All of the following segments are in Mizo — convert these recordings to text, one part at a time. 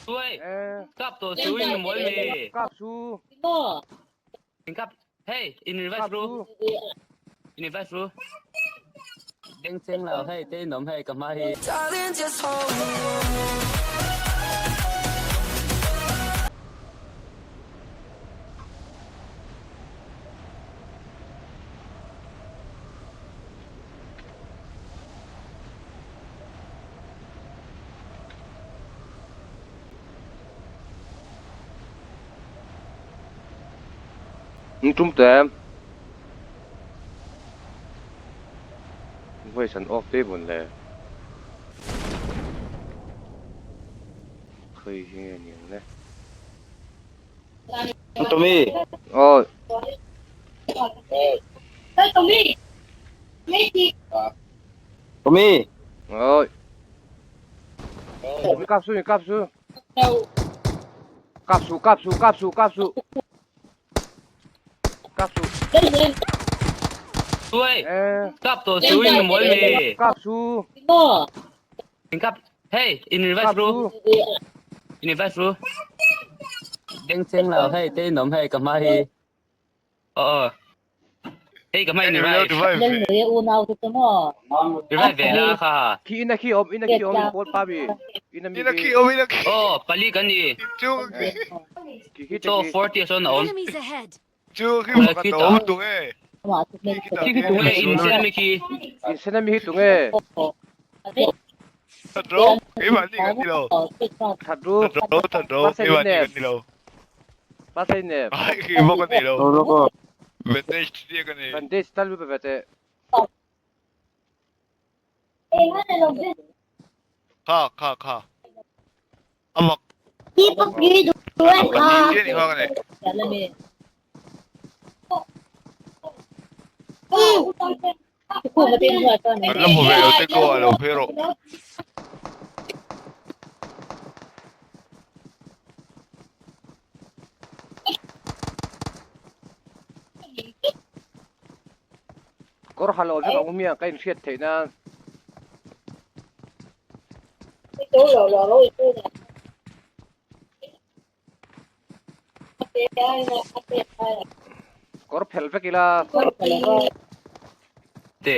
Tuai, kap to su in mawi mi. Kap su. In kap, hey, in revive ru. In revive ru. Deng cheng lo, hei, te in awm hei, ka hma hi. Darling, just hold me. Tum te voice an off te bun le khoi hi nge niang le Tommy oh Tommy ôi cáp su cáp su cáp su cáp su cáp su cáp su cáp su Tuai, kap to su in mawi mi. Cáp su In kap, hey, in revive ru. In revive ru. Deng cheng lo, hei, te in awm hei, ka hma hi. Aw, hei ka hma in revive. Revive ve la kha. Khi ina khi om ina khi om in pawl pa bi ina mi Ina khi om ina khi. Aw, pali kan ni. Chu khi khi So 40 sawn a awm. Enemies ahead. chu khi pakhat a awm tung e. Khi khi tung e, in sen ami khi. In sen ami hi tung e. Thật ro, keimah ni kan ni lo. Thật ru. Thật ro, thật ro, keimah ni kan ni lo. Pasai ne. Ai khi bawk kan ni lo. Bandage tia kan ni. Bandage tal lu pe ve te. Kha kha kha. Amak. Pahnih chiah ni kha ka nei. Kan la hmu ve lo te ko a lo phei rawh. Kawr ha lo vek ang umiang ka inhriat theih nan. Kawr phel vek ila. Te,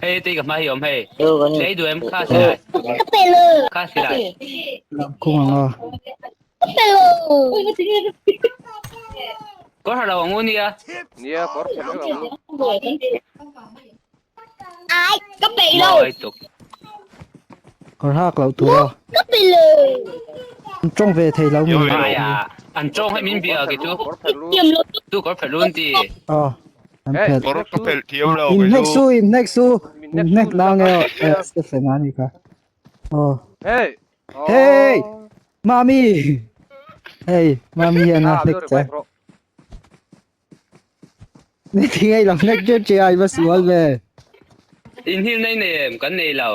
hei te ka hma hi awm hei. Lei duh em kha silai. Kha silai. Khung ang a. Kawr ha lo ang u nia. Nia kawr phel vek ang u. Ai, ka peih lo. Mawi tuk. Kawr hak loh tur a. Ka peih lo. An tawng ve thei lo mi. Ai a, an tawng hi min bia kei chu. Tu kawr phelh lu an ti. Aw, an phelh. Kawr ka phelh thiam lo In kei hnek chu. su, in hnek su. In hnek nang e aw. Stephen a ni kha. Aw. Hey. Hey! Mami! Hey, mami hian a hnek che. Ni ti ngei lo hnek che che ai va sual ve. In hil nei nei em kan nei lo.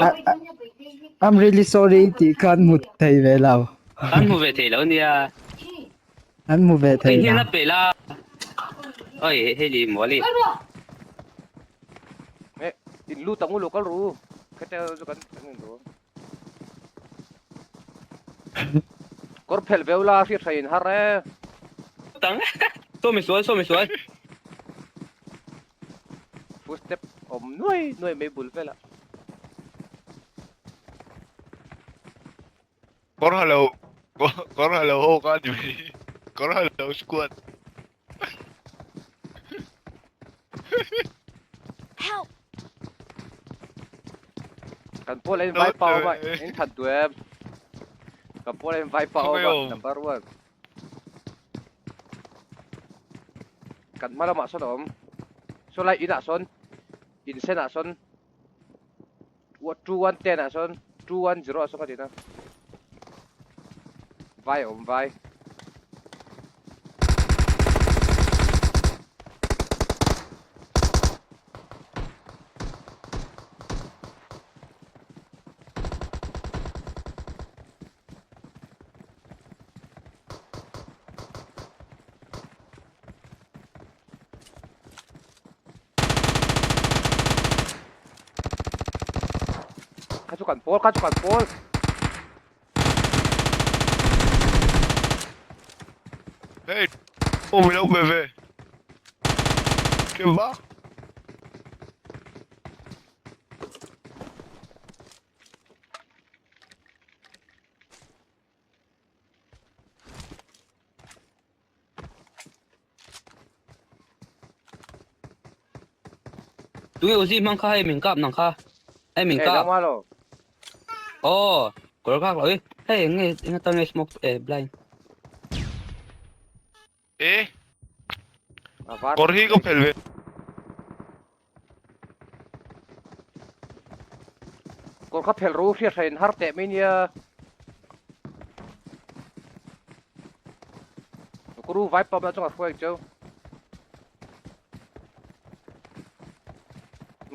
I'm really sorry tih khan hmu thei ve lo. An hmu ve thei lo nia. An hmu ve thei lo. In hil na pe la. Oi hei li mawli. Eh, in lu tang u lo kal ru. Khete chu kan kan ru. Kawr phelh veu la hriat hrain har e. Tang. Saw mi sual, saw mi sual. Footstep awm nuai nuai mai bul velah. Kawr ha lo, kawr ha lo ho kha ni mai. Kawr ha lo squad. Help! Kan pawl in vai pau ma in that du em. Kan pawl in vai pau ma number 1. Kan hma lamah sawn a awm. Saw lai inah sawn in senah sawn 2 1 10 ah sawn 2 1 0 ah sawn ka ti na. Vai a awm vai. Kha chu kan pawl, kha chu kan pawl. Hei, aw min lo pe ve. Kim ba? Tunge Uzi hmang kha hei min kap nang kha. Hei min Eh, kap. nangmah lo. Oh, kawr kak lo i. Hei eng nge eng atan nge smoke eh blind. Eh, A var. kawr hi ka phelh ve. Kawr kha phelh ro hriat hrain har teh mai nia. Kuru vai pam na chunga hruai cheu.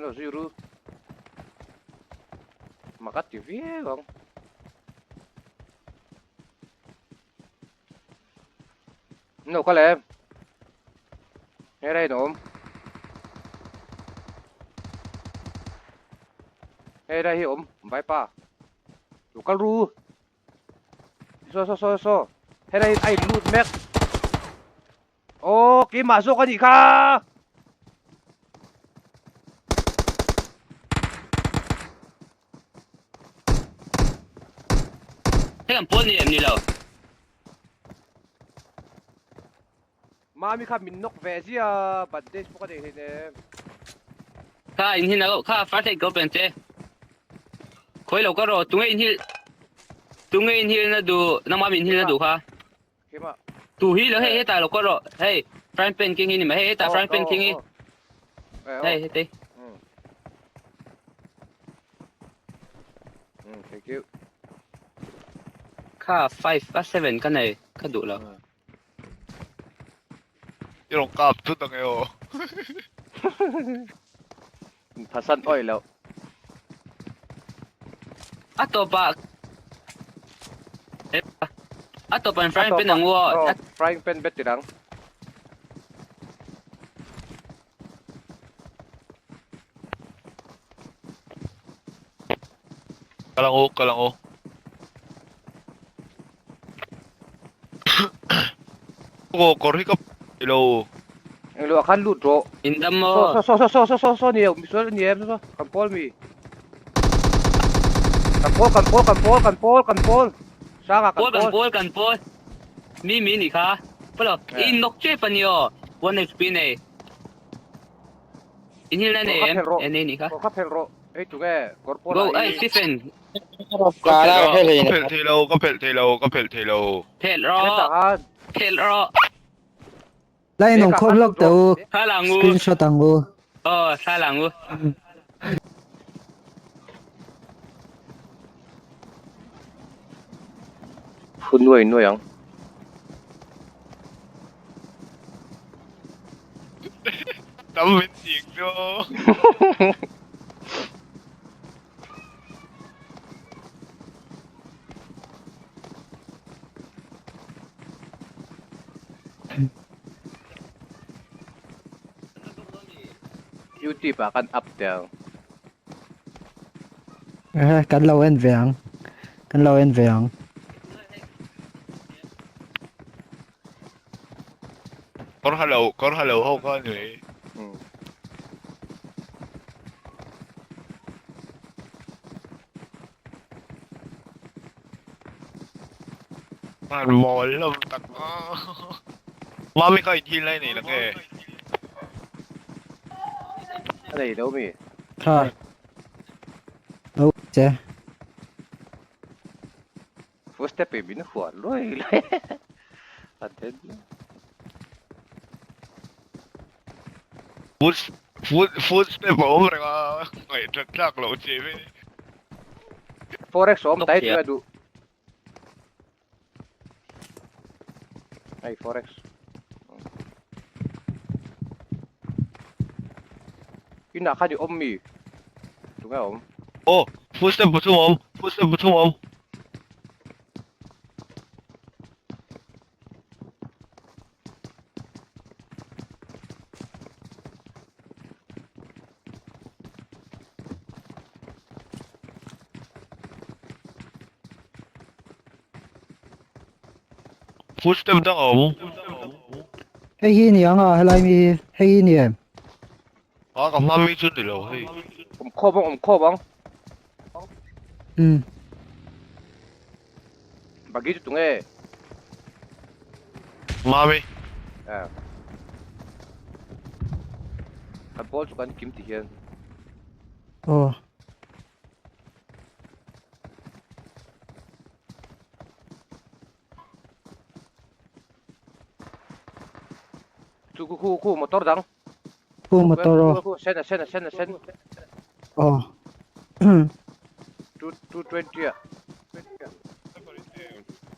Lo zui ru. Makat ti viau ang. No ka le. Nghe đây nó. Nghe đây hi om vai pa. Lo kal ru. So so so so. He đây ai lut mek. Aw keimah zawk a nih kha. Hei kan pawl ni em ni lo. Mami kha min nawk ve zia bandage pawh ka nei hleinem. Kha in hin a kha first aid ko pen che. Khawi lo ka rawh tunge in hil tunge in hil na duh nangmah min hil na duh kha. Keimah. Tu hi lo hei hetah lo ka rawh hei frying pan king hi ni mai hei hetah frying pan king hi hei heti. Thank you. Kha 5 a 7 ka nei ka duh lo. I rawn kap thut ang e aw. Phasan awih loh. A tawpah a tawpah in frying pan ang u aw. Frying pan bet tirang. Kal ang u, kal ang u. Aw kawr hi ka ilo. Englo ah khan lut rawh. In dam maw? Saw saw saw saw saw saw ni lo misual a ni em saw saw kan pawl mi. Kan pawl kan pawl kan pawl kan pawl kan pawl Sanga kan Pawl kan pawl. pawl kan pawl mi mi nih kha. Pawlo i nawk tep a ni aw. One HP nei. In hi la nei em? E nei nih kha. Kawr kha phelh rawh. Ei tunge kawr pawl Go ah ei i. Stephen. Ka phelh thei lo, ka phelh thei lo, ka phelh thei lo. Phelh rawh. Hetah khan. Phelh rawh. La in awm khawp lawk teh u. Thla lang u. Screenshot ang u. Aw thla lang u. Phun nuai nuai ang. Tam min tih chu. Youtube ah kan up teh ang. Kan lo en ve ang. Kan lo en ve ang. Kawr ha lo, kawr ha lo ho kha a ni mai. An mawl hlawm tak a. Mami kha in hil lai nei lang e. A nei lo mi. Kha. Lo che. First step in min huan luai luai a then. Foot foot foot step a awm reng a ngaihthat thlak loh che ve. Forex awm tai chu a duh. Hei forex. Inah khan i awm mi? Tunge awm? Aw, foot step pathum a awm, foot step pathum a awm. Footstep dang a awm. Hei hi ni ang a helai mi hi hei hi ni em? A ka hma mi chu ni lo hei. Awm khawp ang awm khawp ang. Umm. Buggy chu tunge? Mami. Eh. Kan pawl chu kan kim ti hian. Aw. Chu khu khu khu motor dang. Khu motor aw. Khu khu sen a sen a sen a sen. Aw. 2 220 a.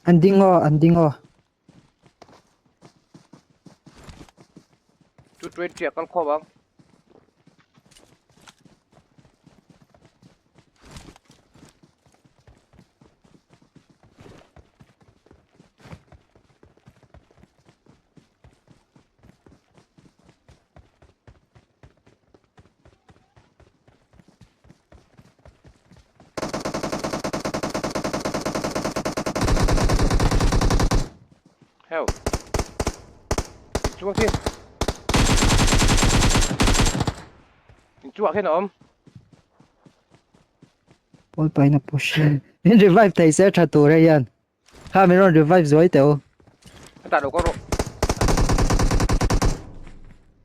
An ding aw an ding aw. 220 a kal khawp ang. Heo. Inchungah khi. Inchungah khian a awm. Pawl pain a push in. Min revive thei se tha tur hei hian. Kha min rawn revive zuai teh u. Ka tah lo ka rawh.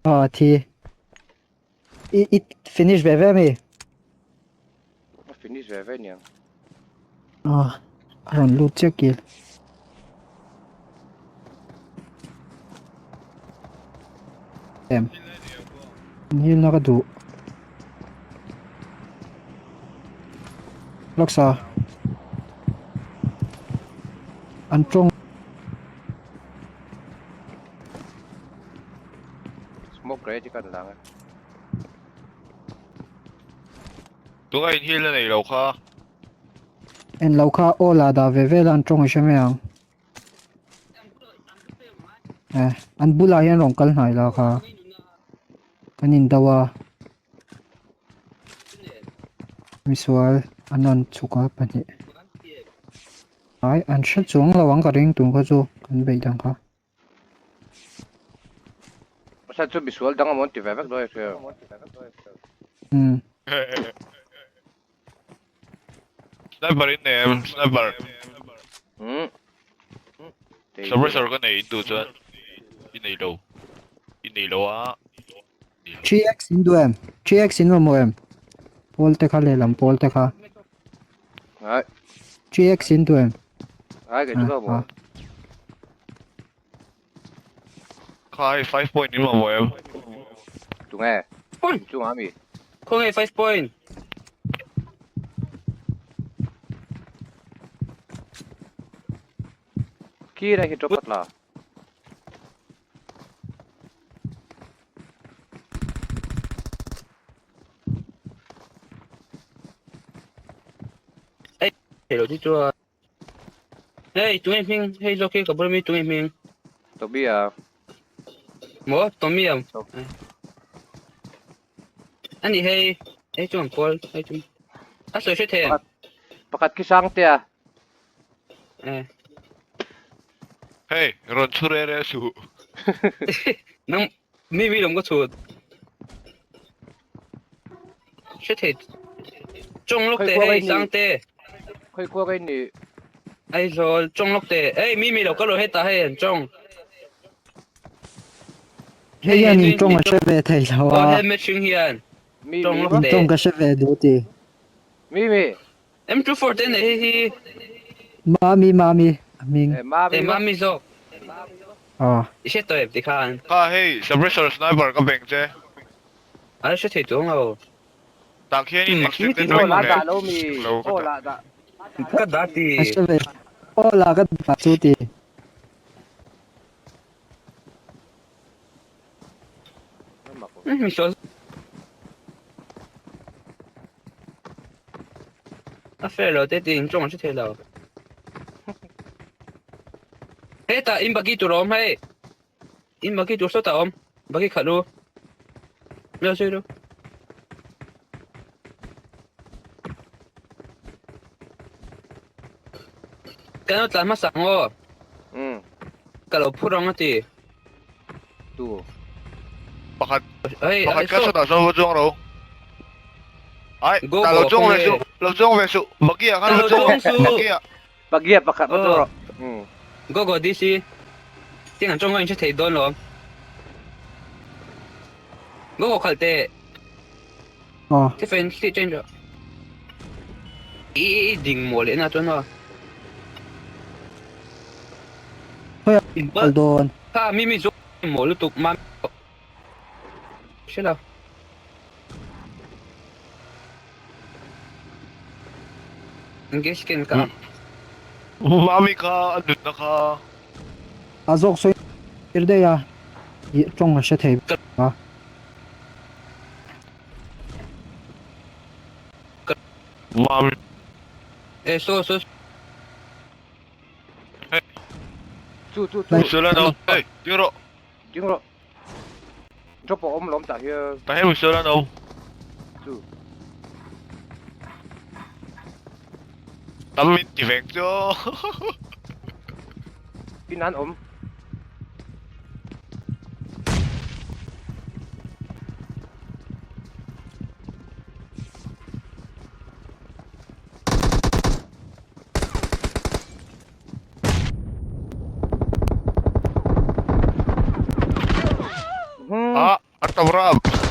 Aw thi. I i finish ve ve ami? A finish ve ve niang. Aw a rawn lut chiah kil. Em. Heal na ka duh. Laksa. An tawng. Smoke grenade kan lang e. Tunga in heal na nei lo kha. En lo kha aw la dah ve vel a an tawng i hre mai ang. Eh an bulah hian rawn kal hnai la kha. Kan in do a. Misual an rawn chhuk a pahnih. Ai an hre chuang lo ang ka ring tun kha chu kan beih dang kha. Pasal chu misual dang amaw an ti ve vek dawn hria. Umm. Sniper in nei em sniper. Umm. Suppressor ka nei in duh chuan i nei lo i nei lo a. 3x in duh em? 3x in mamawh em? Pawl te kha lehlam pawl te kha. Ai. 3x in duh em? Ai kei chu ka mamawh. Kha hei 5 point in mamawh em? Tunge? Chunga ami? Khawnge 5 point? Khi lai khi drop pat la. Thei lo chu chuan hei tunge hming hei zawk hi ka bula mi tunge hming Toby a maw Tommy a ani hei hei chu an pawl hei chu a sawi hre thei em pakhat khi sang te a Eh. Hey, rawn chhu re re suh. Nang mi mi lawm ka chhut. Hre thei. Chawng lawk teh hei sang te. Khoi khua kai ni. Ai zawl chawng lawk teh. Ei mi mi lo ka lo heta hei an chawng. Hei hian in tawng a hre ve thei lo a. Aw he mihring hian. Mi Tawng mi. lawk In teh. tawng ka hre ve duh ti. Mi mi. M24 te nei hei hi. Mami mami a hming. Eh mami. Eh mami zawk. Aw. I hre tawh em tikhan. Kha hei suppressor sniper ka beng che. A hre thei chuang lo. Tah khian in extended Aw vek la le. dah lo mi. Lo ka Aw dah. la dah. Ka dah ti. A hre ve. Aw la ka dah chu ti. Mi sual. A fair lo te ti in tawng an hre thei lo. Hetah in bagi tur a awm hei. In bagi tur sawtah a awm. Bagi khat lu. Lo sawi lu. Kan lo tlan hmasa ang aw. Ka lo phur ang a ti. Tu. Pakhat Hey, pakhat kha sawtah sawn va chuang ro. Ai, Go tah lo go chuang ve khawnge. suh, lo chuang ve suh. Buggy ah khan Lo va chuang chuang suh. Buggy ah. Buggy ah pakhat va chuang rawh. Umm. Go go DC. Tin an tawng in hre thei dawn lo. Go go khalh teh. Aw. Stephen thli change rawh. I i ding maw leh na chuan aw. Khawi ah In kal dawn. Kha mi mi zawk maw lutuk mam hre lo. Gas can ka. Mami kha a nutna kha. A zawk sawi tir daih a, ih tawng a hre thei a. Mami. E so so. Chu chu chu. Misual an awm. Hey, ding rawh. Ding rawh. Drop a awm lawm tah hian. Tah hian misual an awm. Chu. Tam min ti vek chu. In an awm. Ah, a tawrap.